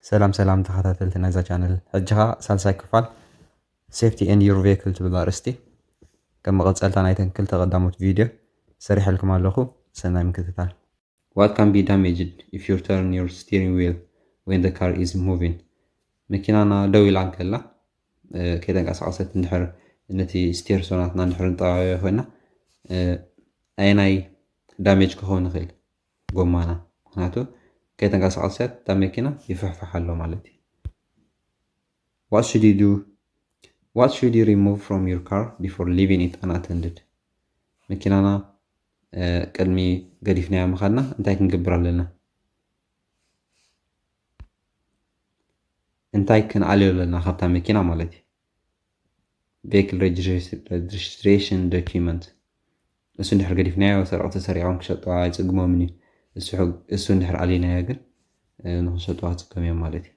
ሰላም ሰላም ተኸታተልቲ ናይዛ ቻነል፣ ሕጂ ኸኣ ሳልሳይ ክፋል Safety and Your Vehicle ትብል ኣርእስቲ ከም መቐጸልታ ናይተን ክልተ ቀዳሞት ቪድዮ ሰሪሐልኩም ኣለኹ። ሰናይ ምክትታል። What can be damaged if you turn your steering wheel when the car is moving? መኪናና ደው ኢላ እንከላ፣ እ፣ ከይተንቀሳቐሰት እንድሕር ነቲ ስቴርሶናትና እንድሕር እንጠባበዮ ኮይና፣ እ፣ ኣየናይ ዳሜጅ ክኸውን ይኽእል? ጎማና። ምክንያቱ ከይተንቀሳቐሰት እታ መኪና ይፍሕፍሕ ኣሎ ማለት እዩ። What should you do? What should you remove from your car before leaving it unattended? መኪናና፣ እ፣ ቅድሚ ገዲፍናያ ምኻድና እንታይ ክንገብር ኣለና? እንታይ ክንኣልዮ ኣለና ካብታ መኪና ማለት እዩ። Vehicle registration document። እሱ እንድሕር ገዲፍናዮ ሰረቕቲ ሰሪቖም ክሸጥዋ ኣይጽግሞምን እዩ። እሱ ሕግ-፣ እሱ እንድሕር ኣሊናዮ ግን፣ እ፣ ንኽሸጥዋ ክጽገም እዮም ማለት እዩ።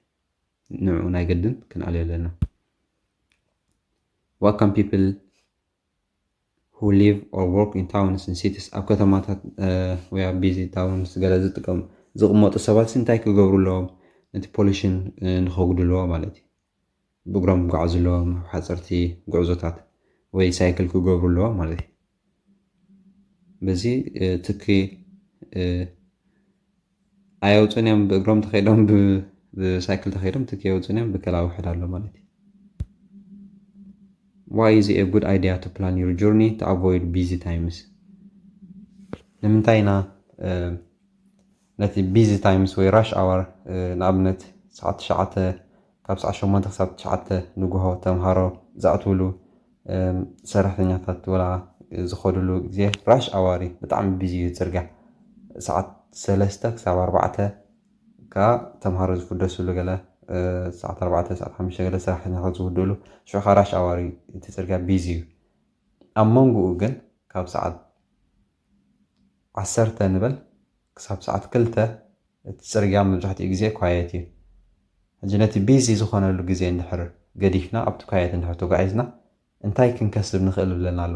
ንዕኡ ናይ ግድን ክንኣልዮ ኣለና። What can people who live or work in towns and cities ኣብ ከተማታት፣ እ፣ ወይ ኣብ ቢዚ ታውንስ ገለ ዝጥቀም ዝቕመጡ ሰባት እንታይ ክገብሩ ኣለዎም? ነቲ ፖሊሽን፣ እ፣ ንኸጉድልዎ ማለት እዩ። ብእግሮም ክጓዓዙ ኣለዎም ኣብ ሓፀርቲ ጉዕዞታት ወይ ሳይክል ክገብሩ ኣለዎም ማለት እዩ። በዚ፣ እ፣ ትኪ፣ እ፣ ኣየውፅኡን እዮም። ብእግሮም ተኸይዶም ብ-፣ ብሳይክል ተኸይዶም ትኪ የውፅኡን እዮም። ብከላ ውሕድ ኣሎ ማለት እዩ። Why is it a good idea to plan your journey to avoid busy times? ንምንታይ ኢና፣ እ፣ ነቲ ቢዚ ታይምስ ወይ ራሽ ኣወር፣ እ፣ ንኣብነት ሰዓት ትሽዓተ፣ ካብ ሰዓት ሸሞንተ ክሳብ ትሽዓተ ንግሆ ተምሃሮ ዝኣትውሉ፣ እ፣ ሰራሕተኛታት ወላ ዝኸድሉ ግዜ ራሽ ኣወር እዩ። ብጣዕሚ ቢዚ እዩ ጽርግያ። ሰዓት ሰለስተ ክሳብ ኣርባዕተ ከኣ ተምሃሮ ዝፍደስሉ ገለ፣ እ፣ ሰዓት ኣርባዕተ፣ ሰዓት ሓሙሽተ ገለ ሰራሕተኛታት ዝውድእሉ፣ ሽዑ ከኣ ራሽ ኣወር እዩ። እቲ ጽርግያ ቢዚ እዩ። ኣብ መንጎኡ ግን ካብ ሰዓት ዓሰርተ ንበል ክሳብ ሰዓት ክልተ እቲ ጽርግያ መብዛሕትኡ ግዜ ኳየት እዩ። ሕጂ ነቲ ቢዚ ዝኾነሉ ግዜ እንድሕር ገዲፍና ኣብቲ ኳየት እንድሕር ተጓዒዝና እንታይ ክንከስብ ንኽእል ብለና ኣሎ?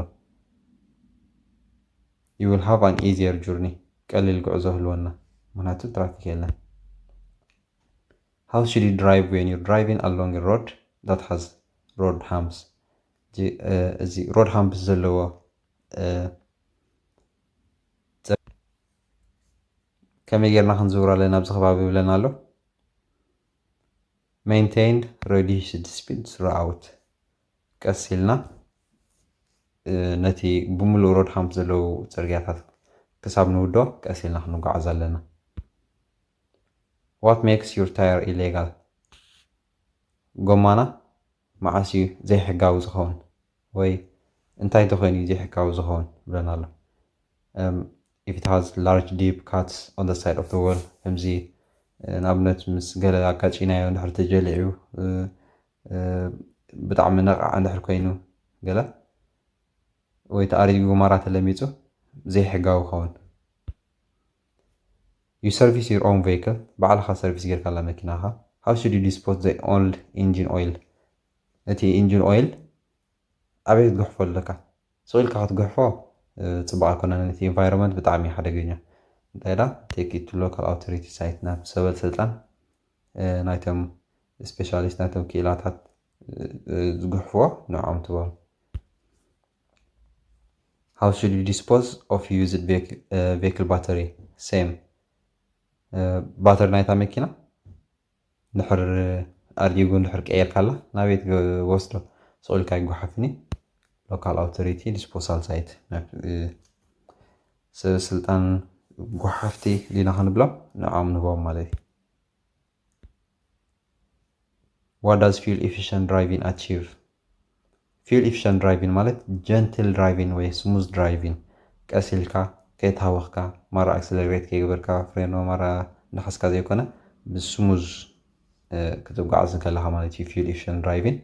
You will have an easier journey። ቀሊል ጉዕዞ ህልወና፣ ምኽንያቱ ትራፊክ የለን። How should you drive when you're driving along a road that has road humps? እዚ፣ እ፣ እዚ ሮድ ሃምፕስ ዘለዎ፣ እ፣ ጽ-፣ ከመይ ጌርና ክንዝውር ኣለና ኣብዚ ከባቢ ይብለና ኣሎ? Maintain reduced speed throughout። ቀስ ኢልና፣ እ፣ ነቲ ብምሉእ ሮድ ሃምፕ ዘለዉ ጽርግያታት ክሳብ ንውዶ ቀስ ኢልና ክንጓዓዝ ኣለና። What makes your tire illegal? ጎማና መዓስ እዩ ዘይሕጋዊ ዝኸውን? ወይ እንታይ ተኾይኑ እዩ ዘይሕጋዊ ዝኸውን ብለና ኣሎ። Um, if it has large deep cuts on the side of the wall፣ ከምዚ፣ እ፣ ንኣብነት ምስ ገለ ኣጋጪናዮ እንድሕር ተጀሊዑ፣ እ፣ እ፣ ብጣዕሚ ነቓዕ እንድሕር ኮይኑ ገለ፣ ወይ ተኣሪጉ ጎማራ ተለሚጹ ዘይሕጋዊ ይኸውን። You service your own vehicle፣ ባዕልኻ ሰርቪስ ጌርካላ መኪናኻ። How should you dispose the old engine oil? እቲ ኢንጂን ኦይል ኣበይ ክትግሕፎ ኣለካ? ስቕ ኢልካ ክትግሕፎ፣ እ፣ ጽቡቕ ኣይኮነን። እቲ ኢንቫይሮንመንት ብጣዕሚ ሓደገኛ። እንታይ ዳ፣ take it to local authority site፣ ናብ ሰበል ስልጣን፣ እ፣ ናይቶም ስፔሻሊስት፣ ናይቶም ክኢላታት፣ እ፣ እ፣ ዝግሕፍዎ ንዕኦም ትበሉ። How should you dispose of used vehicle፣ እ፣ vehicle battery? Same። እ፣ ባተሪ ናይታ መኪና እንድሕር ኣድጊጉ እንድሕር ቀየርካላ ናበይ ትወስዶ? ስቕ ኢልካ ኣይጓሓፍን እዩ። ሎካል ኣውቶሪቲ ዲስፖሳል ሳይት፣ ናብ፣ እ፣ ሰብ ስልጣን ጎሓፍቲ ዲና ክንብሎም ንዕኦም ንህቦም ማለት እዩ። What does fuel efficient driving achieve? Fuel efficient driving ማለት ጀንትል ድራይቪንግ ወይ ስሙዝ ድራይቪንግ፣ ቀስ ኢልካ ከይተሃወኽካ፣ ማራ ኣክሰለሬት ከይገበርካ፣ ፍሬኖ ማራ እናሓዝካ ዘይኮነ፣ ብስሙዝ፣ እ፣ ክትጓዓዝ እንከለኻ ማለት እዩ። ፊውል ኢፊሽንት ድራይቪንግ፣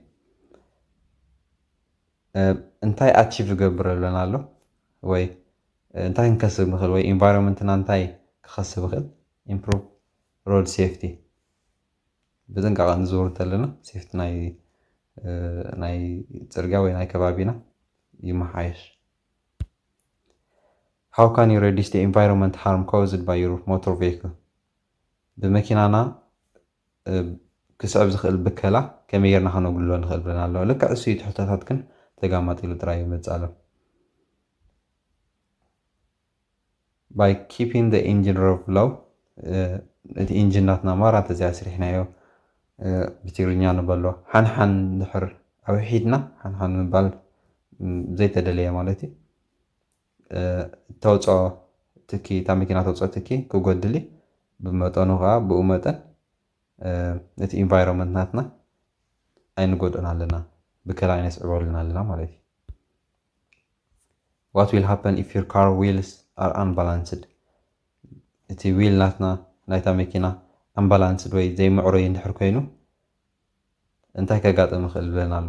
እ፣ እንታይ ኣቺቭ ይገብረልና ኣሎ ወይ፣ እ፣ እንታይ ክንከስብ ንኽእል ወይ ኢንቫይሮንመንትና እንታይ ክኸስብ ይኽእል? ኢምፕሩቭ ሮድ ሴፍቲ። ብጥንቃቐ ንዝውር እንተለና ሴፍቲ ናይ፣ እ፣ ናይ ጽርግያ ወይ ናይ ከባቢና ይመሓየሽ። How can you reduce the environment harm caused by your motor vehicle? ብመኪናና ክስዕብ ዝኽእል ብከላ ከመይ ጌርና ከነጉልሎ ንኽእል ብለና ኣሎ። ልክዕ እሱ እዩ፣ ትሕቶታት ግን ተጋማጢሉ ጥራይ ይመጽእ ኣሎ። By keeping the engine rev low፣ እቲ ኢንጂን ናትና ማራ እንተዘይ ኣስሪሕናዮ፣ ብትግርኛ ንበሎ ሓንሓን ድሕር ኣውሒድና፣ ሓንሓን ምባል ዘይተደለየ ማለት እዩ። ተውፅኦ ትኪ፣ እታ መኪና ተውፅኦ ትኪ ክጎድል እዩ። ብመጠኑ ከዓ ብኡ መጠን እቲ ኢንቫይሮንመንት ናትና ኣይንጎድኦን ኣለና፣ ብከላ ኣይነስዕበሉን ኣለና ማለት እዩ። What will happen if your car wheels are unbalanced? እቲ ዊል ናትና ናይታ መኪና ኣምባላንስድ ወይ ዘይምዕሩይ እንድሕር ኮይኑ እንታይ ከጋጥም ይኽእል ብለና ኣሎ።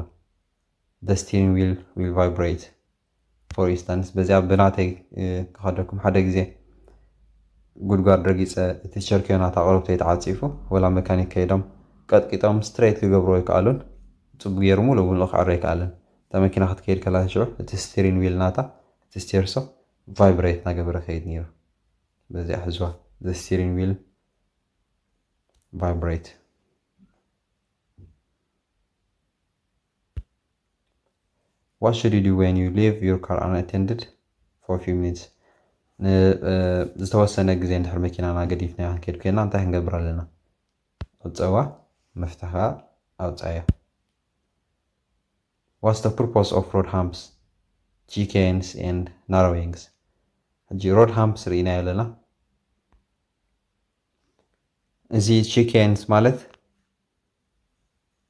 The steering wheel will vibrate. For instance፣ በዚኣ ብናተይ ክኸደኩም ሓደ ግዜ ጉድጓድ ረጊፀ፣ እቲ ቸርኪዮ ናታ ቅርብተይ ተዓፂፉ፣ ወላ መካኒክ ከይዶም ቀጥቂጦም ስትሬት ክገብርዎ ኣይከኣሉን። ፅቡቅ ገይሩ ሙሉ ብምሉእ ክዕረ ኣይከኣልን። እታ መኪና ክትከይድ ከላ ሽዑ እቲ ስቲሪን ዊል ናታ፣ እቲ ስቴርሶ ቫይብሬት እናገበረ ከይድ ነይሩ። በዚኣ ሕዝዋ፣ the steering wheel vibrate. What should you do when you leave your car unattended for a few minutes? ዝተወሰነ ግዜ እንድሕር መኪናና ገዲፍናዮ ክንከይድ ኮይና እንታይ ክንገብር ኣለና? ዕፀዋ፣ መፍትሕ ከዓ ኣውፃያ። What's the purpose of road humps, chicanes and narrowings? ሕጂ ሮድ ሃምፕስ ርኢናዮ ኣለና። እዚ ቺኬንስ ማለት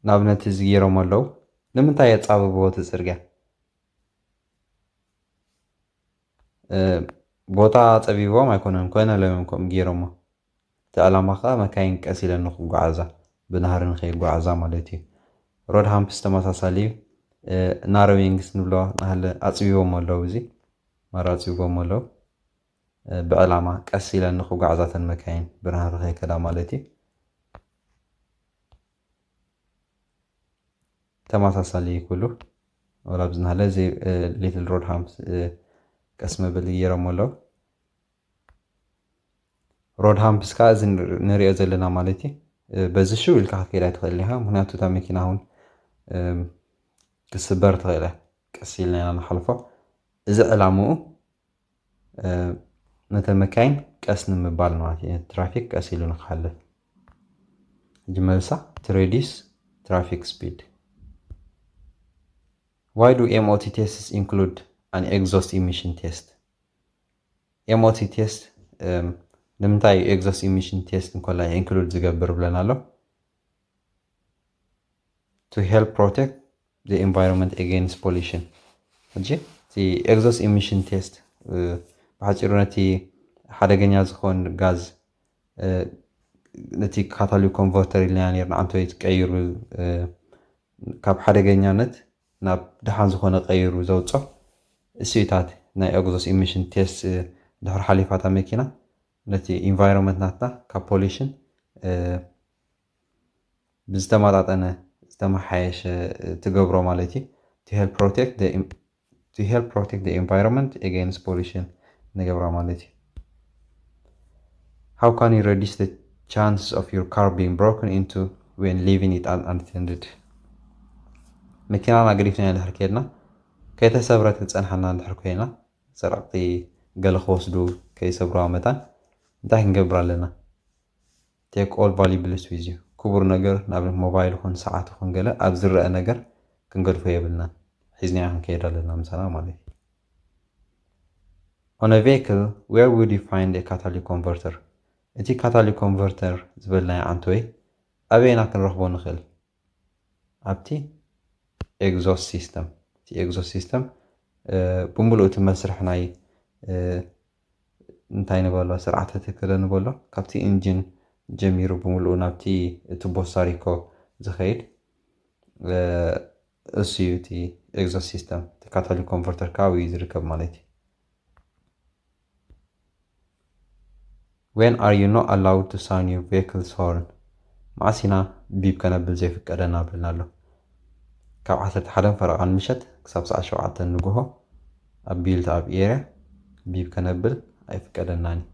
ንኣብነት እዚ ገይሮም ኣለዉ። ንምንታይ የጻብብዎ እቲ ጽርግያ? ቦታ ጸቢቦም ኣይኮነን፣ ኮነ ለዮም ከምኡ ገይሮሞ። እቲ ዕላማ ከኣ መካይን ቀስ ኢለን ንኽጓዓዛ፣ ብናህሪ ንኸይጓዓዛ ማለት እዩ። ሮድ ሃምፕስ ተመሳሳሊ እዩ። ናሮዊንግስ ንብሎ ናህለ ኣጽቢቦም ኣለዉ፣ እዚ ማራ ኣጽቢቦም ኣለዉ። ብዕላማ ቀስ ኢለን ንኽጓዓዛ እተን መካይን ብናህሪ ከይከዳ ማለት እዩ። ተመሳሳሊ ኩሉ ወላ ኣብዚ ናህለ እዚ ሊትል ሮድ ሃምፕስ ቀስ መበሊ ገይሮም ኣለዉ። ሮድ ሃምፕስ ከዓ እዚ ንሪኦ ዘለና ማለት እዩ። በዚ ሽው ኢልካ ክትከይድ ኣይትኽእል ኢኻ፣ ምክንያቱ እታ መኪና እውን ክስበር ትኽእል እያ። ቀስ ኢልና ኢና ንሓልፎ። እዚ ዕላምኡ ነተን መካይን ቀስ ንምባል ማለት እዩ፣ ትራፊክ ቀስ ኢሉ ንክሓልፍ። ሕጂ መልሳ፣ to reduce traffic speed. Why do M O T tests include an exhaust emission test? M O T test ንምንታይ እዩ exhaust emission test እንኮላ ኢንክሉድ ዝገብር ብለና ኣሎ? To help protect the environment against pollution. ሕጂ እቲ exhaust emission test ብሓፂሩ ነቲ ሓደገኛ ዝኾን ጋዝ ነቲ ካታሊክ ኮንቨርተር ኢልና ነርና ዓንቶይ ቀይሩ ካብ ሓደገኛነት ናብ ደሓን ዝኾነ ቀይሩ ዘውፅኦ እሱታት ናይ exhaust emission test ድሕሪ ሓሊፋታ መኪና ነቲ ኢንቫይሮንመንት ናትና ካብ ፖሊሽን ብዝተመጣጠነ ዝተመሓየሸ ትገብሮ ማለት እዩ። To help protect the to help protect the environment against pollution ንገብራ ማለት እዩ። How can you reduce the chances of your car being broken into when leaving it unattended? መኪናና ገዲፍና እንድሕር ከድና ከይተሰብረት ክፀንሓና እንድሕር ኮይና ሰረቕቲ ገለ ክወስዱ ከይሰብሩዋ መታን እንታይ ክንገብር ኣለና? Take all valuables with you. ክቡር ነገር ንኣብነት ሞባይል ይኹን ሰዓት ይኹን ገለ ኣብ ዝረአ ነገር ክንገድፎ የብልናን። ሒዝናዮ ክንከይድ ኣለና ምሳና ማለት እዩ። On a vehicle, where would you find a catalytic converter? እቲ ካታሊክ ኮንቨርተር ዝበልናዮ ዓንቶይ ኣበይና ክንረኽቦ ንኽእል? ኣብቲ exhaust system። እቲ exhaust system ብምሉእ እቲ መስርሕ ናይ እንታይ ንበሎ ስርዓተ ትክለ ንበሎ ካብቲ ኢንጂን ጀሚሩ ብምሉኡ ናብቲ ቱቦ ሳሪኮ ዝኸይድ እሱ እዩ እቲ exhaust system። እቲ ካታሊክ ኮንቨርተር ከዓ ኣብኡ እዩ ዝርከብ ማለት እዩ። When are you not allowed to sound your vehicle's horn? መዓስ ኢና ቢብ ከነብል ዘይፍቀደና ብልና ኣሎ። ካብ ዓሰርተ ሓደን ፈረቓን ምሸት ክሳብ ሰዓት ሸውዓተ ንግሆ ኣብ ቢልት ኣብ ኤርያ ቢብ ከነብል ኣይፍቀደናን እዩ።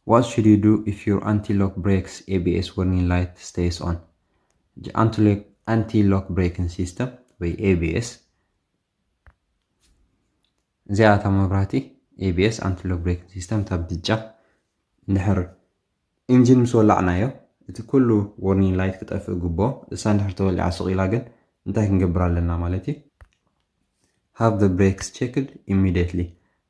What should you do if your anti-lock brake's A B S warning light stays on? Anti-lock braking system ወይ A B S፣ እዚኣ እታ መብራህቲ A B S፣ anti-lock braking system፣ እታ ብጫ፣ እንድሕር ኢንጂን ምስ ወላዕናዮ እቲ ኩሉ warning light ክጠፍእ ግቦ። እሳ እንድሕር ተወሊዓ ስቕ ኢላ ግን እንታይ ክንገብር ኣለና ማለት እዩ? Have the brakes checked immediately።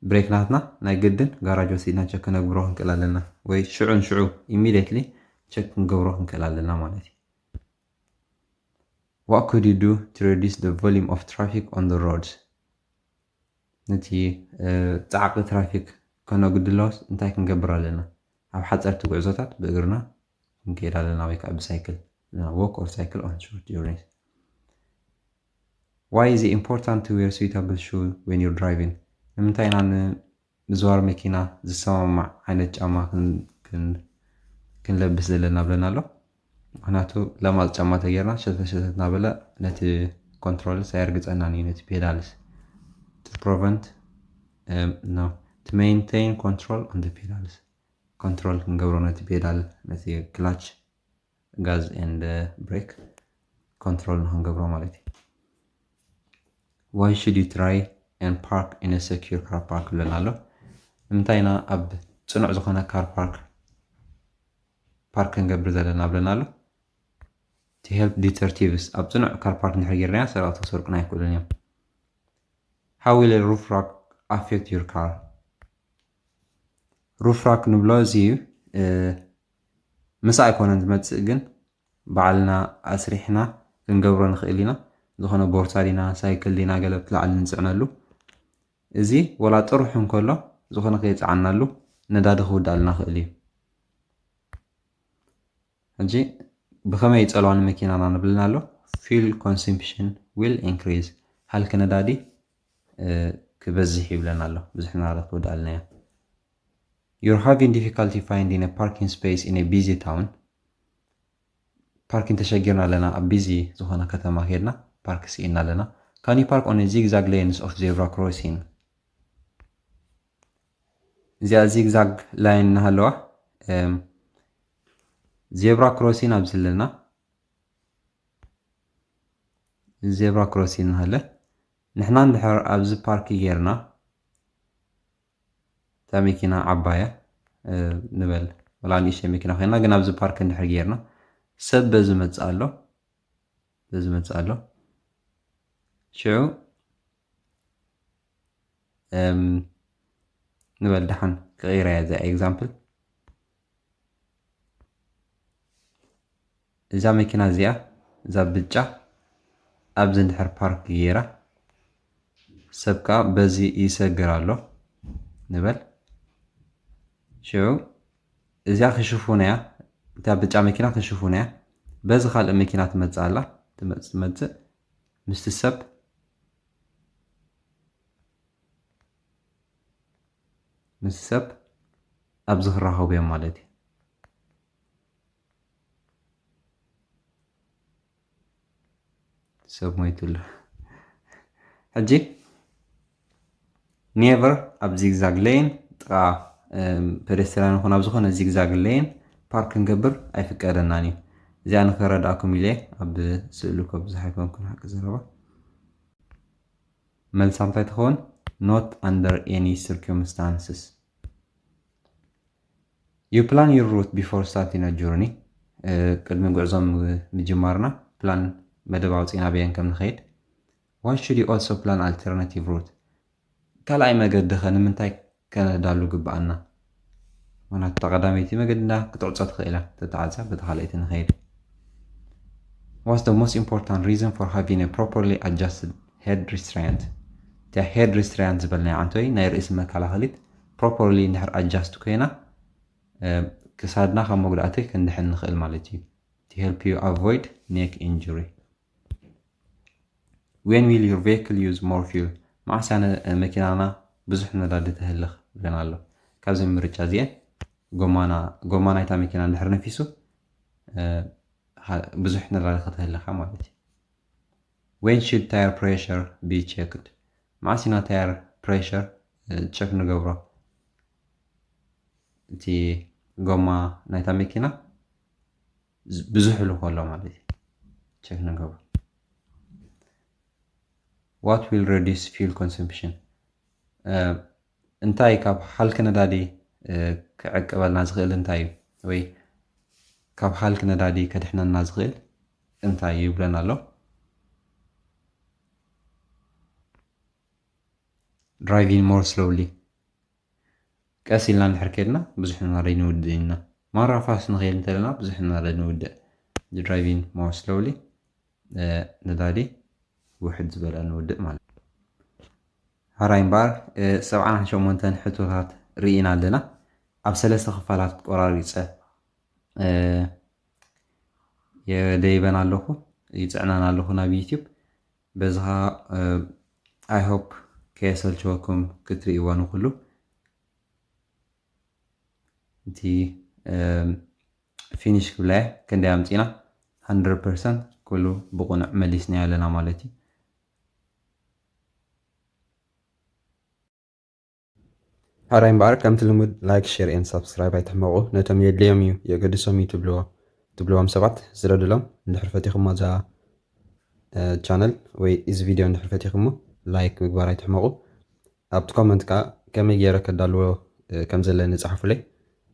ብሬክ ናትና ናይ ግድን ጋራጅ ወሲድና ቸክ ክነግብሮ ክንክእል ኣለና፣ ወይ ሽዑ ንሽዑ፣ immediately፣ ቸክ ክንገብሮ ክንክእል ኣለና ማለት እዩ። What could you do to reduce the volume of traffic on the roads? ነቲ ጻዕቂ ትራፊክ ከነጉድሎስ እንታይ ክንገብር ኣለና? ኣብ ሓፀርቲ ጉዕዞታት ብእግርና ክንከይድ ኣለና፣ ወይ ከዓ ብሳይክል፣ walk or cycle on short journeys። Why is it important to wear suitable shoe when you're driving? ንምንታይ ኢና ንምዝዋር መኪና ዝሰማማዕ ዓይነት ጫማ ክንለብስ ዘለና ብለና ኣሎ? ምክንያቱ ለማፅ ጫማ ተጌርና ሸተት ሸተት እናበለ ነቲ ኮንትሮልስ ኣየርግፀናን እዩ፣ ነቲ ፔዳልስ። To prevent no to maintain control on the pedals፣ ኮንትሮል ክንገብሮ ነቲ ፔዳል፣ ነቲ ክላች፣ ጋዝ and ብሬክ ኮንትሮል ንክንገብሮ ማለት እዩ። Why should you try and park in a secure car park ብለና ኣሎ። ንምንታይ ኢና ኣብ ፅኑዕ ዝኾነ ካር ፓርክ ፓርክ ክንገብር ዘለና ብለና ኣሎ? To help deter thieves። ኣብ ፅኑዕ ካር ፓርክ እንድሕር ጌርናዮ ሰረቕቲ ክሰርቁና ኣይክእሉን እዮም። How will a roof rack affect your car? Roof rack ንብሎ እዚ እዩ። ምሳ ኣይኮነን ዝመፅእ፣ ግን ባዕልና ኣስሪሕና ክንገብሮ ንኽእል ኢና። ዝኾነ ቦርሳ ዲና ሳይክል ዲና ገለ ብትላዕሊ ንፅዕነሉ። እዚ ወላ ጥርሑ እንከሎ ዝኾነ ከይፀዓናሉ ነዳዲ ክውዳልና ክእል እዩ። ሕጂ ብኸመይ ይፀልዋ ንመኪናና ንብልና ኣሎ? Fuel consumption will increase። ሃልኪ ነዳዲ ክበዝሕ ይብለና ኣሎ። ብዙሕ ነዳዲ ክውዳልና እያ። You're having difficulty finding a parking space in a busy town። ፓርኪንግ ተሸጊርና ኣለና። ኣብ ቢዚ ዝኾነ ከተማ ከድና ፓርክ ስኢና ኣለና። Can you park on a zigzag lanes of zebra crossing? እዚኣ ዚግዛግ ላይን እናሃለዋ ዜብራ ክሮሲን ኣብዚ ኣለና። ዜብራ ክሮሲን እናሃለ ንሕና እንድሕር ኣብዚ ፓርክ ጌርና እታ መኪና ዓባያ ንበል ወላ ንእሽተይ መኪና ኮይና ግን ኣብዚ ፓርክ እንድሕር ጌርና ሰብ በዚ መፅእ ኣሎ በዚ መፅእ ኣሎ ሽዑ ንበል ደሓን ክቕይራ እያ እዛ ኤግዛምፕል እዛ መኪና እዚኣ እዛ ብጫ ኣብዚ እንድሕር ፓርክ ገይራ ሰብ ከዓ በዚ ይሰግር ኣሎ ንበል ሽዑ እዚኣ ክሽፉን እያ እታ ብጫ መኪና ክሽፉን እያ በዚ ካልእ መኪና ትመፅእ ኣላ ትመፅእ ትመፅእ ምስቲ ሰብ ምስ ሰብ ኣብዚ ክራኸቡ እዮም ማለት እዩ ሰብ ሞይቱ ኣሎ ሕጂ ኔቨር ኣብ ዚግዛግ ሌን ጥቃ ፔደስትሪያን ይኹን ኣብ ዝኾነ ዚግዛግ ሌን ፓርክ ክንገብር ኣይፍቀደናን እዩ እዚኣ ንክረዳእኩም ኢለ ኣብ ስእሉ ከብዝሕ ኣይኮንኩን ሓቂ ዘረባ መልሳ እንታይ ትኸውን not under any circumstances you plan your route before starting a journey ቅድሚ ጉዕዞ ምጅማርና ፕላን መደብ ኣውፅእና በየን ከም ንኸይድ why should you also plan alternative route ካልኣይ መገዲ ኸ ንምንታይ ከነዳሉ ግብኣና ምክንያቱ እታ ቀዳመይቲ መገድና ክትዕፆ ትኽእል እያ ተተዓፅያ በታ ካልኣይቲ ንኸይድ What's the most important reason for having a properly adjusted head restraint? እቲያ head restraint ዝበልናያ ዓንቶይ ናይ ርእሲ መከላኸሊት properly እንድሕር adjust ኮይና ክሳድና ካብ መጉዳእቲ ክንድሕን ንኽእል ማለት እዩ to help you avoid neck injury When will your vehicle use more fuel? መዓስ እያ መኪናና ብዙሕ ነዳዲ ተህልኽ ብለና ኣሎ። ካብዚ ምርጫ እዚኤ ጎማ ናይታ መኪና እንድሕር ነፊሱ ብዙሕ ነዳዲ ከተህልኻ ማለት እዩ። When should tire pressure be checked? መዓስ ኢና tire pressure check ንገብሮ? እቲ ጎማ ናይታ መኪና ብዙሕ ልኮ ኣሎ ማለት እዩ። ቸክ ንገብሮ። What will reduce fuel consumption? እንታይ ካብ ሃልኪ ነዳዲ ክዕቅበልና ዝኽእል እንታይ እዩ? ወይ ካብ ሃልኪ ነዳዲ ከድሕነና ዝኽእል እንታይ እዩ ይብለና ኣሎ። Driving more slowly። ቀስ ኢልና እንድሕር ከድና ብዙሕ ነዳዲ ንውድእ ኢና። ማራ ፋስት ንኸይድ እንተለና ብዙሕ ነዳዲ ንውድእ። Driving more slowly፣ ነዳዲ ውሕድ ዝበለ ንውድእ ማለት እዩ። ሕራይ እምበኣር ሰብዓን ሸሞንተን ሕቶታት ርኢና ኣለና። ኣብ ሰለስተ ክፋላት ቆራሪፀ የደይበን ኣለኹ፣ ይፅዕነን ኣለኹ ናብ ዩቲዩብ። በዚ ከዓ I hope ከየሰልቸወኩም ክትርእይዎ ንኩሉ። እቲ ፊኒሽ ክብላ እየ። ክንደይ ኣምፂና? ሃንድረድ ፐርሰንት ኩሉ ብቁኑዕ መሊስና ኣለና ማለት እዩ። ሕራይ እምበኣር ከምቲ ልሙድ ላይክ፣ ሼር ኤን ሳብስክራይብ ኣይትሕመቑ። ነቶም የድልዮም እዩ የገድሶም እዩ ትብልዎ ትብልዎም ሰባት ዝረድሎም እንድሕር ፈቲኹሞ እዛ ቻነል ወይ እዚ ቪድዮ እንድሕር ፈቲኹሞ ላይክ ምግባር ኣይትሕመቑ። ኣብቲ ኮመንት ከዓ ከመይ ገይረ ከዳልዎ ከም ዘለኒ ፃሕፉለይ።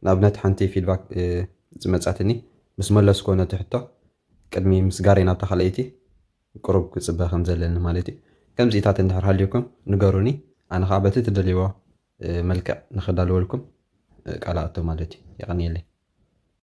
ንኣብነት ሓንቲ ፊድባክ ዝመፃትኒ ምስ መለስኮ ነቲ ሕቶ ቅድሚ ምስጋረይ ናብታ ካልኣይቲ ቅሩብ ክፅበ ከም ዘለኒ ማለት እዩ። ከምዚታት እንድሕር ሃልዩኩም ንገሩኒ፣ ኣነ ከዓ በቲ ትደልይዎ መልክዕ ንክዳልወልኩም ቃል ኣእቶ ማለት እዩ። የቐንየለይ።